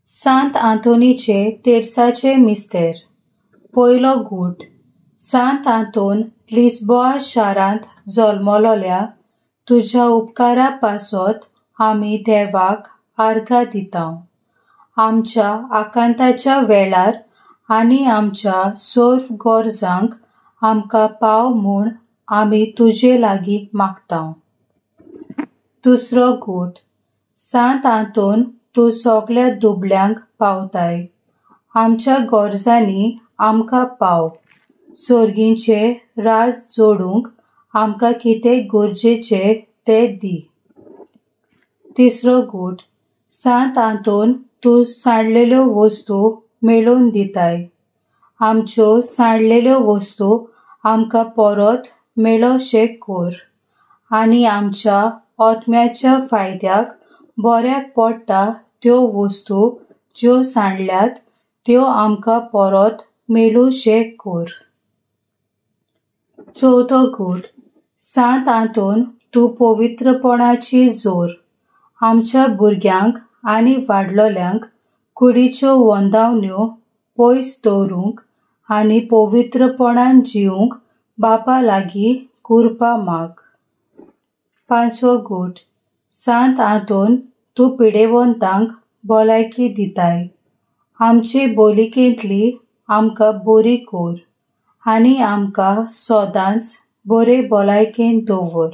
सांत आंतोनीचे तेर्साचे मिस्तेर. पयलो गूट. सांत आंतोन लिस्बोआ शारांत जल्मलोल्या तुज्या उपकारा पासत आमी देवाक आर्गां दिता. आमच्या आकांताच्या वेळार आनी आमच्या सर्व गरजांक आमकां पाव म्हूण आमी तुजे लागीं मागता. दुसरो गूट. सांत आंतोन तूं सगळ्या दुबळ्यांक पावताय. आमच्या गरजांनी आमकां पाव. सर्गीचें राज जोडूंक आमकां कितें गरजेचें तें दी. तिसरो गूट. सांत आंतोन तूं सांडलेल्यो वस्तू मेळोवन दिताय. आमच्यो सांडलेल्यो वस्तू आमकां परत मेळोशें कर आनी आमच्या आत्म्याच्या फायद्याक बऱ्याक पडटा त्यो वस्तू ज्यो सांडल्यात त्यो आमकां परत मेळूशें कर. चवथो गूट. सांत आंतोन तूं पवित्रपणाची जोर. आमच्या भुरग्यांक आनी वाडलोल्यांक कुडीच्यो वंदावण्यो पयस दवरूंक आनी पवित्रपणान जिवूंक बापा लागीं कृपा माग. पांचवो गूट. सांत आंतोन तूं पिडेवंतांक भलायकी दिताय. आमचे बोलिकेंतली आमकां बरी कर आनी आमकां सदांच बरे भलायकेन दवर.